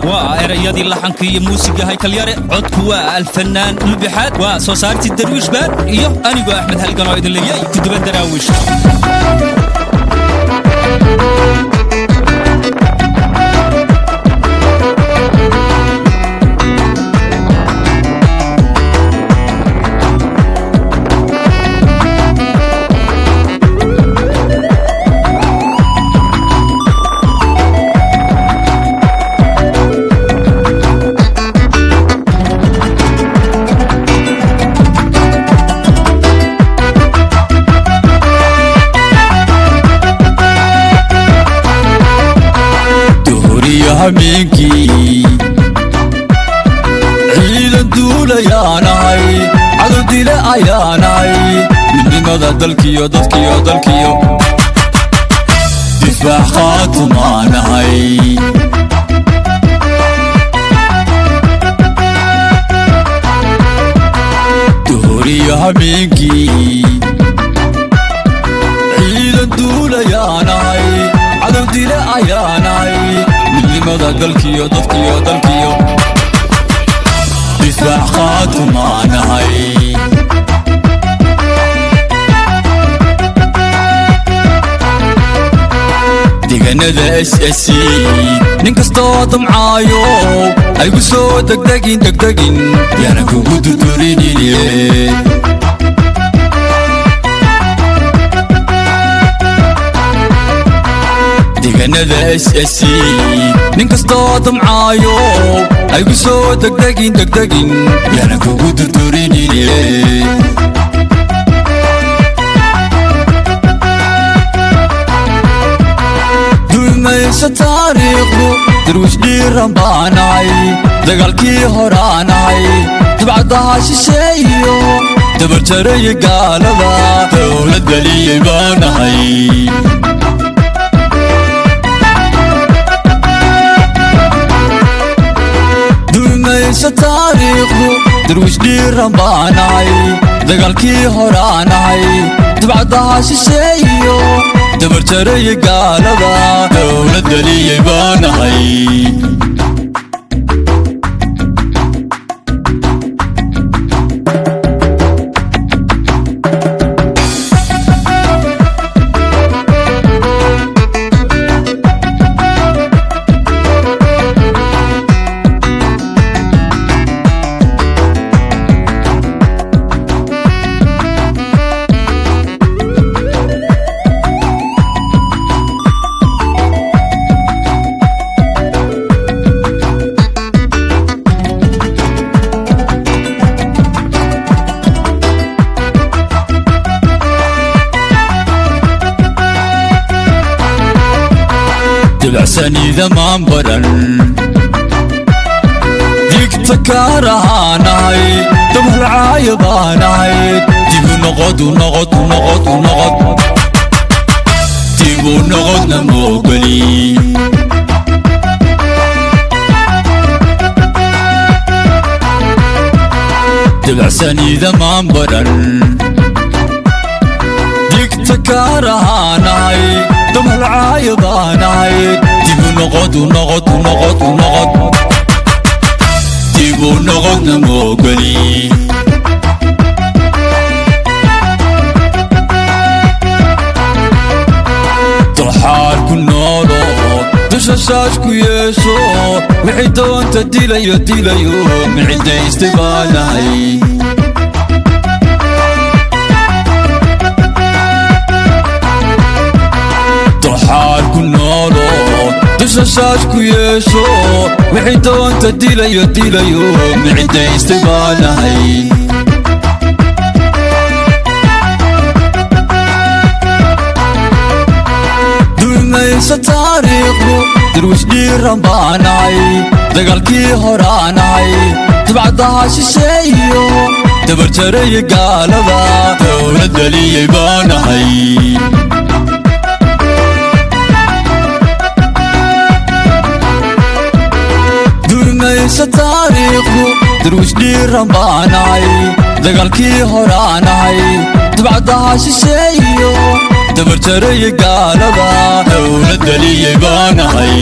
Waa erayadii, laxanka iyo muusiga Haykalyare. Codku waa Alfanaan Lubixaad. Waa soo saartii Darwiish Baan iyo anigoo Axmed Halgan oo idin leeyay ku duban Daraawiish. Duhuriyo hameenkii ciidan duulayaanahay, cadow dile ayaanahay. Midnimada dalkiyo dadkiyo dalkiyo difaac qaatumaanahay. Duhuriyo hameenkii ciidan duulayaanahay, cadow dile ayaanahay. Midnimada dalkiyo dadkiyo dalkiyo difaac qaatumaanahay. Deegaanada SSC nin kastoo damcaayo aygu soo degdegin degdegin, yaana kugu durdurinine. Deegaanada SSC nin kastoo damcaayo aygu soo degdegin degdegin, yaana kugu durdurinine. Dulmaysa taariikhdu, Darwiish dhiiran baanahay. Dagaalkii horaanahay, dibcadaha shisheeyo dabarjaraya gaalada, dowlad geliyey baanahay. Dulmaysa taariikhdu, Darwiish dhiiran baanahay. Dagaalkii horaanahay, dibcadaha shisheeyo dabarjaraya gaalada, dowlad geliyey baanahay. Dabacsanida maan baran, digta kaarahaanahay, dabhalcaaya baanahay. Dibu noqod u noqod u noqod u noqod, dibu noqodna moogeli. Dabacsanida maan baran, digta kaarahaanahay, dabhalcaaya baanahay. Dibu noqod u noqod u noqod u noqod, dibu noqodna moogeli. Dolxaar ku noolo, dusha shaash ku yeesho, wixii doonta dilayo dilayo, micidaystay baanahay. Dolxaar ku noolo, dusha shaash ku yeesho, wixii doonta dilayo dilayo, micidaystay baanahay. Dulmaysa taariikhdu, Darwiish dhiiran baanahay. Dagaalkii horaanahay, dibcadaha shisheeyo dabarjaraya gaalada, dowlad geliyey baanahay. Dulmaysa taariikhdu, Darwiish dhiiran baanahay. Dagaalkii horaanahay, dibcadaha shisheeyo dabarjaraya gaalada, dowlad geliyey baanahay.